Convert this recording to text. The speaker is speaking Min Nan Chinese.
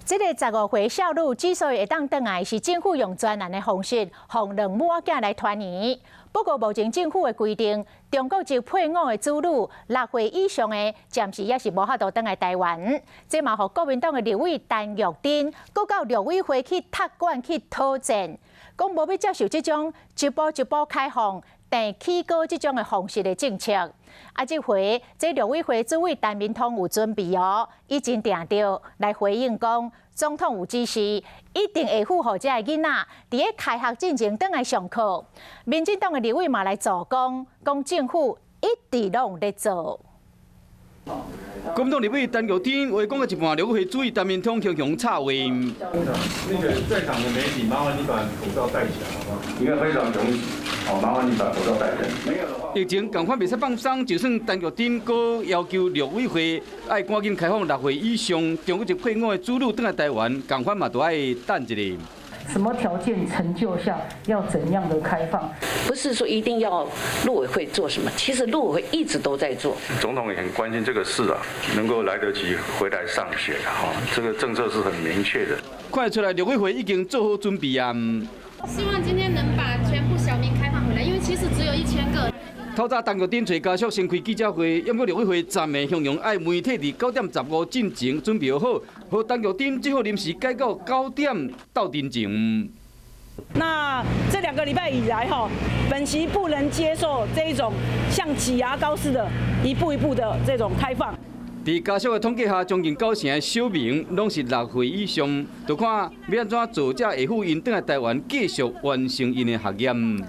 這个15歲少女之所以會當轉來，是政府用專案的方式，予兩母仔囝來團圓。不過目前政府的規定，中國籍配偶的子女6歲以上的，暫時也是無法度轉來台灣。這嘛，予國民黨的立委陳玉珍，閣到陸委會去踢館去討戰，講無欲接受這種一步一步開放、定起高這種的方式的政策。啊，這回這陸委會主委陳明通有準備哦，已經定著來回應講，總統有指示，一定會付予這个囡仔佇咧開學進前轉來上課。民進黨的立委嘛來助攻，講政府一直攏咧做。國民黨立委陳玉珍話講到一半，陸委會主委陳明通強強插話。那個在場的媒體，麻煩你把口罩戴起來，好不好？應該非常容易，好，麻煩你把口罩戴起來。沒有的話，疫情共款袂使放鬆，就算陳玉珍閣要求陸委會愛趕緊開放6歲以上中國籍配偶的子女轉來台灣，共款嘛都愛等一下。什麼條件成就下要怎樣的開放？不是說一定要陸委會做什麼，其實陸委會一直都在做。總統也很關心這個事啊，能夠來得及回來上學哈，這個政策是很明確的。看得出來，陸委會已經做好準備啊。希望今天能把全部小民開放回來，因為其實只有1000個。透早陳玉珍揣家屬先開記者會，毋過陸委會站的形容愛媒體佇9點15進前準備好，予陳玉珍只好臨時改到9點鬥陣前。那這2個禮拜以來，哈，本席不能接受這一種像擠牙膏似的，一步一步的這種開放。佇家屬的統計下，將近九成的小民攏是6歲以上，就看欲按怎做才會付𪜶轉來台灣繼續完成𪜶的學業。